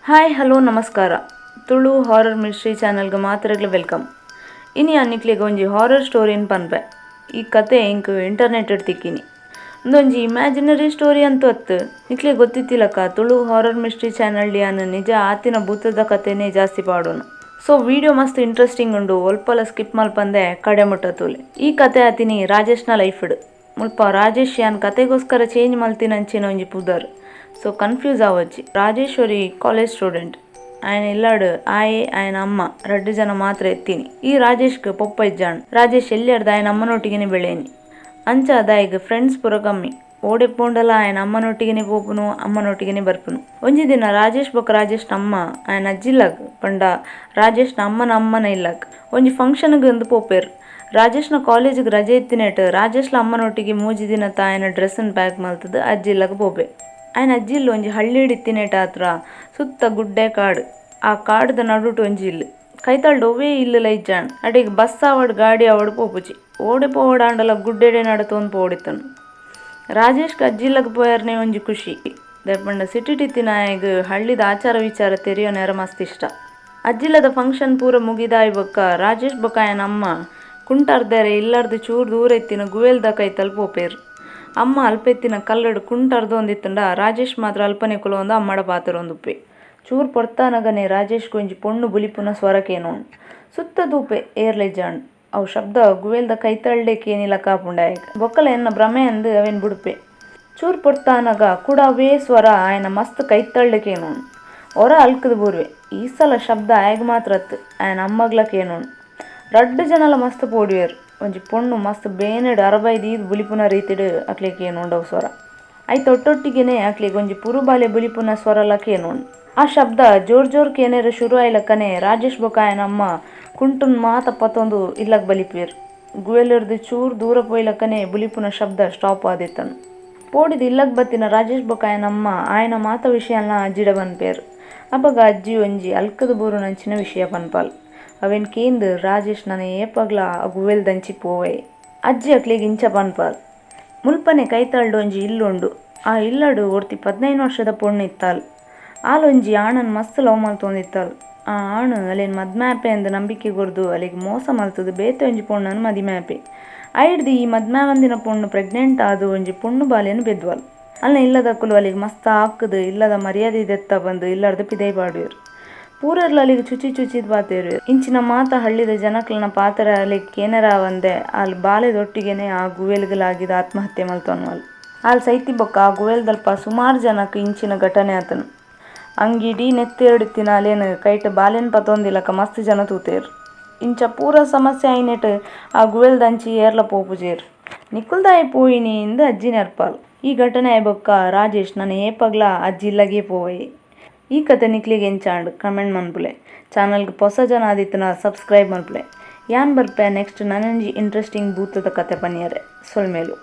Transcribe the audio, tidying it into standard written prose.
Hi hello ನಮಸ್ಕಾರ. Tulu horror mystery ಚಾನಲ್ಗೆ ಮಾತ್ರೆಗ್ಲ welcome. ಇನಿ ನಿಕ್ಲೆಗ್ ಒಂಜಿ ಹಾರರ್ ಸ್ಟೋರಿನ್ ಪನ್ಪೆ. ಈ ಕತೆ ಎಂಕ್ ಇಂಟರ್ನೆಟ್ ತಿಕ್ಕಿನಿ. ಒಂದೊಂಜಿ ಇಮ್ಯಾಜಿನರಿ ಸ್ಟೋರಿ ಅಂತೂ ಅತ್ತು. ನಿಕ್ಲೆಗ್ ಗೊತ್ತಿತ್ತಿಲಕ್ಕ ತುಳು horror mystery channel ಡಿಯಾನ್ ನಿಜ ಆತಿನ ಭೂತದ ಕತೆನೇ ಜಾಸ್ತಿ ಪಾಡೋನು. ಸೊ ವಿಡಿಯೋ ಮಸ್ತ್ ಇಂಟ್ರೆಸ್ಟಿಂಗ್ ಉಂಡು, ಒಲ್ಪಲ ಸ್ಕಿಪ್ ಮಲ್ಪಂದೆ ಕಡೆ ಮುಟ್ಟ ತೂಲೆ. ಈ ಕತೆ ಆತಿನಿ ರಾಜೇಶ್ನ ಲೈಫ್ಡ್. ಮುಲ್ಪ ರಾಜೇಶ್ ಯಾನ್ ಕತೆಗೋಸ್ಕರ ಚೇಂಜ್ ಮಲ್ತಿನಂಚಿನ ಒಂಜಿ ಪುದರ್, ಸೊ ಕನ್ಫ್ಯೂಸ್ ಆವಚ್ಚಿ. Rajeshwari college student. ಆಯನ ಇಲ್ಲಾಡು ಆಯೆ ಆಯನ ಅಮ್ಮ ರಡ್ಡು ಜನ ಮಾತ್ರ ಎತ್ತೀನಿ. ಈ ರಾಜೇಶ್ಗೆ ಪೊಪ್ಪ ಇಜ್ಜಾಣ್. ರಾಜೇಶ್ ಎಲ್ಲಿಯರ್ದ ಆಯನ ಅಮ್ಮನೊಟ್ಟಿಗೆನೆ ಬೆಳೆಯನಿ. ಅಂಚ ಅದಾಯಿಗ್ ಫ್ರೆಂಡ್ಸ್ ಪೂರ ಕಮ್ಮಿ. ಓಡೆ ಪೋಂಡಲ ಆಯನ ಅಮ್ಮನೊಟ್ಟಿಗೆನೆ ಪೋಪುನು, ಅಮ್ಮನೊಟ್ಟಿಗೆನೆ ಬರ್ಪುನು. ಒಂಜಿ ದಿನ ರಾಜೇಶ್ ಬೊಕ್ಕ ರಾಜೇಶ್ನ ಅಮ್ಮ ಆಯನ ಅಜ್ಜಿಲ್ಲಾಗ್ ಪಂಡ ರಾಜೇಶ್ನ ಅಮ್ಮನ ಅಮ್ಮನ ಇಲ್ಲಾಗ್ ಒಂಜಿ ಫಂಕ್ಷನ್ಗೆ ಅಂದು ಪೋಪೇರು. ರಾಜೇಶ್ನ ಕಾಲೇಜಿಗೆ ರಜೆ ಇತ್ತಿನೇಟ್ ರಾಜೇಶ್ಲ ಅಮ್ಮನೊಟ್ಟಿಗೆ ಮೂಜಿ ದಿನ ತಾಯನ ಡ್ರೆಸ್ಸನ್ನು ಪ್ಯಾಕ್ ಮಲ್ತದ ಅಜ್ಜಿಲ್ಲಾಗ ಪೋಪೆ. ಆಯನ ಅಜ್ಜಿಲ್ಲು ಒಂಜಿ ಹಳ್ಳಿ ಇತ್ತಿನೇಟ ಆತ್ರ ಸುತ್ತ ಗುಡ್ಡೆ ಕಾಡು. ಆ ಕಾಡ್ದ ನಡುಟು ಒಂಜಿ ಇಲ್ಲು. ಕೈತಾಳ್ಡ್ ಒವ್ವೇ ಇಲ್ಲುಲ ಇಜ್ಜಾಣ್. ಅಡೆಗ್ ಬಸ್ ಆವಡ್ ಗಾಡಿ ಆವಡ್ ಪೋಪುಜಿ. ಓಡೆ ಪೋವಡಾಂಡಲ ಗುಡ್ಡೆಡೆ ನಡತೊಂದು ಪೋಡಿತ್ತನು. ರಾಜೇಶ್ಗೆ ಅಜ್ಜಿಲ್ಲಗ್ ಪೋಯರ್ನೆ ಒಂಜಿ ಖುಷಿ. ದಾಯೆ ಸಿಟಿ ನಾಯಗ್ ಹಳ್ಳಿದ ಆಚಾರ ವಿಚಾರ ತೆರಿಯೋ ನೇರ ಮಸ್ತ್ ಇಷ್ಟ. ಅಜ್ಜಿಲ್ಲದ ಫಂಕ್ಷನ್ ಪೂರ ಮುಗಿದಾಯ್ ಬೊಕ್ಕ ರಾಜೇಶ್ ಬೊಕ್ಕ ಆಯನ ಅಮ್ಮ ಕುಂಟರ್ದರೆ ಇಲ್ಲರ್ದು ಚೂರು ದೂರ ಎತ್ತಿನ ಗುವೆಲ್ದ ಕೈತಲ್ ಪೋಪೇರು. ಅಮ್ಮ ಅಲ್ಪೆತ್ತಿನ ಕಲ್ಲಡು ಕುಂಟರ್ದೊಂದಿತ್ತಂಡ ರಾಜೇಶ್ ಮಾತ್ರ ಅಲ್ಪನೆ ಕುಲೊಂದು ಅಮ್ಮಡ ಪಾತೆರೊಂದುಪ್ಪೆ. ಚೂರು ಪೊರ್ತಾನಗನೆ ರಾಜೇಶ್ ಒಂಜಿ ಪೊಣ್ಣು ಬುಲಿಪುನ ಸ್ವರಕೇನೋಣ್. ಸುತ್ತ ದೂಪೆ ಏರ್ಲೆಜ್ಜಾಣ್. ಅವು ಶಬ್ದ ಗುವೆಲ್ದ ಕೈತಳ್ಳೆ ಕೇನಿಲ ಕಾಪುಂಡಾಯಗ್. ಬೊಕ್ಕಲ ಎನ್ನ ಭ್ರಮೆ ಅಂದು ಅವೇನ್ ಬುಡುಪೆ. ಚೂರು ಪೊರ್ತಾನಗ ಕೂಡ ಅವೇ ಸ್ವರ ಆಯನ ಮಸ್ತ್ ಕೈತಳ್ಳೆ ಕೇನೋಣ್. ಒರ ಅಲ್ಕದ ಬೂರ್ವೆ. ಈ ಸಲ ಶಬ್ದ ಆಯಗ್ ಮಾತ್ರ ಅತ್ತು ಆಯನ ಅಮ್ಮಗ್ಲ ಕೇನೋಣ್. ರಡ್ಡು ಜನಲ ಮಸ್ತ್ ಪೋಡಿಯರ್. ಒಂಜಿ ಪೊಣ್ಣು ಮಸ್ತ್ ಬೇನೆಡ್ ಅರಬೈದೀದ್ ಬುಲಿಪುನ ರೀತಿಡ್ ಅಕ್ಲೆ ಕೇನೋಂಡವು ಸ್ವರ. I ತೊಟ್ಟೊಟ್ಟಿಗೆನೆ ಅಕ್ಲೆಗ್ ಒಂಜಿ ಪುರುಬಾಲೆ ಬುಲಿಪುನ ಸ್ವರಲ ಕೇನೋಣ್. ಆ ಶಬ್ದ ಜೋರ್ ಜೋರ್ ಕೇನೆರ ಶುರು ಆಯ್ಲಕ್ಕನೆ ರಾಜೇಶ್ ಬೊಕ್ಕ ಆಯನ ಅಮ್ಮ ಕುಂಟುನ್ ಮಾತ ಪತ್ತೊಂದು ಇಲ್ಲಗ್ ಬಲಿಪೇರ್. ಗುವೆಲರ್ದು ಚೂರ್ ದೂರ ಪೋಯ್ಲಕ್ಕನೆ ಬುಲಿಪುನ ಶಬ್ದ ಸ್ಟಾಪ್ ಆದಿತ್ತನು. ಪೋಡಿದ ಇಲ್ಲಗ್ ಬತ್ತಿನ ರಾಜೇಶ್ ಬೊಕ್ಕ ಆಯನ ಅಮ್ಮ ಆಯನ ಮಾತ ವಿಷಯನ ಅಜ್ಜಿಡ ಪನ್ಪೇರ್. ಅಪಗ ಅಜ್ಜಿ ಒಂಜಿ ಅಲ್ಕದ ಬೂರುನಂಚಿನ ವಿಷಯ ಪನ್ಪಾಲ್. ಅವೇನ್ ಕೇಂದ್ ರಾಜೇಶ್ ನನ ಏಪಗ್ಲ ಆ ಗುವೆಲ್ದಂಚಿ ಪೋವೆ. ಅಜ್ಜಿ ಅಕ್ಲೆಗ್ ಇಂಚ ಪನ್ಪಾಲ್. ಮುಲ್ಪನೆ ಕೈತಾಳ್ಡ್ ಒಂಜಿ ಇಲ್ಲುಂಡು. ಆ ಇಲ್ಲಡು ಒರ್ತಿ 15 ವರ್ಷದ ಪೊಣ್ಣು ಇತ್ತಾಲ್. ಆಲೊಂಜಿ ಆಣನ್ ಮಸ್ತ್ ಲವ್ ಮಲ್ತೊಂದಿತ್ತಾಲ್. ಆ ಆಣು ಅಲೆನ್ ಮದ್ಮೆ ಆಪೆ ಅಂದ್ ನಂಬಿಕೆ ಕೊರ್ದು ಅಲೆಗ್ ಮೋಸ ಮಲ್ತದು ಬೇತೆ ಒಂಜಿ ಪೊಣ್ಣನ್ ಮದಿಮೆ ಆಪೆ. ಐಡ್ದ್ ಈ ಮದ್ಮೆ ಆವಂದಿನ ಪೊಣ್ಣು ಪ್ರೆಗ್ನೆಂಟ್ ಆದ್ ಒಂಜಿ ಪೊಣ್ಣು ಬಾಲೆನ್ ಬೆದ್ವಾಲ್. ಅಲ್ನ ಇಲ್ಲದಕುಲು ಅಲೆಗ್ ಮಸ್ತ್ ಆಕುದು ಇಲ್ಲದ ಮರ್ಯಾದೆ ದೆತ್ತ ಬಂದು ಇಲ್ಲರ್ದು ಪಿದೈ ಪಾಡುವೆರ್. ಪೂರೆರ್ಲ ಅಲೆಗ್ ಚುಚಿ ಚುಚಿದ್ ಪಾತೆರುವೆರ್. ಇಂಚಿನ ಮಾತ ಹಳ್ಳಿದ ಜನಕ್ಲೆನ ಪಾತೆರ ಅಲೆಗ್ ಕೇನರಾವಂದೆ ಆಲ್ ಬಾಲೆದೊಟ್ಟಿಗೆನೆ ಆ ಗುವೆಲ್ಗ್ ಆತ್ಮಹತ್ಯೆ ಮಲ್ತೊನ್ವಲ್. ಆಲ್ ಸೈತಿ ಬೊಕ್ಕ ಆ ಗುವೆಲ್ದಲ್ಪ ಸುಮಾರು ಜನಕ್ ಇಂಚಿನ ಘಟನೆ ಆತನು. ಅಂಗಿಡೀ ನೆತ್ತೆರಡಿತ್ತಿನ ಅಲೇನ್ ಕೈಟ್ ಬಾಲೆನ್ ಪತೊಂದಿಲಕ ಮಸ್ತ್ ಜನ ತೂತೇರ್. ಇಂಚ ಪೂರ ಸಮಸ್ಯೆ ಆಯಿನೆಟ್ ಆ ಗುವೆಲ್ದಂಚಿ ಏರ್ಲ ಪೋಪುಜೇರ್. ನಿಕುಲ್ದಾಯೆ ಪೋಯಿನಿ ಇಂದ್ ಅಜ್ಜಿ ನೆರ್ಪಾಲ್. ಈ ಘಟನೆ ಆಯ್ ಬೊಕ್ಕ ರಾಜೇಶ್ ನನ ಏಪಗ್ಲ ಅಜ್ಜಿ ಇಲ್ಲಗೇ ಪೋವಯೆ. ಈ ಕತೆ ನಿಕ್ಲೆಗ್ ಎಂಚಾಂಡ್ ಕಮೆಂಟ್ ಮನ್ಪುಲೆ. ಚಾನಲ್ಗ್ ಪೊಸ ಜನ ಆದಿತ್ತುನ ಸಬ್ಸ್ಕ್ರೈಬ್ ಮನ್ಪುಲೆ. ಯಾನ್ ಬರ್ಪೆ ನೆಕ್ಸ್ಟ್ ನನೊಂಜಿ ಇಂಟ್ರೆಸ್ಟಿಂಗ್ ಭೂತದ ಕತೆ ಪನಿಯರೆ. ಸೊಲ್ಮೆಲು.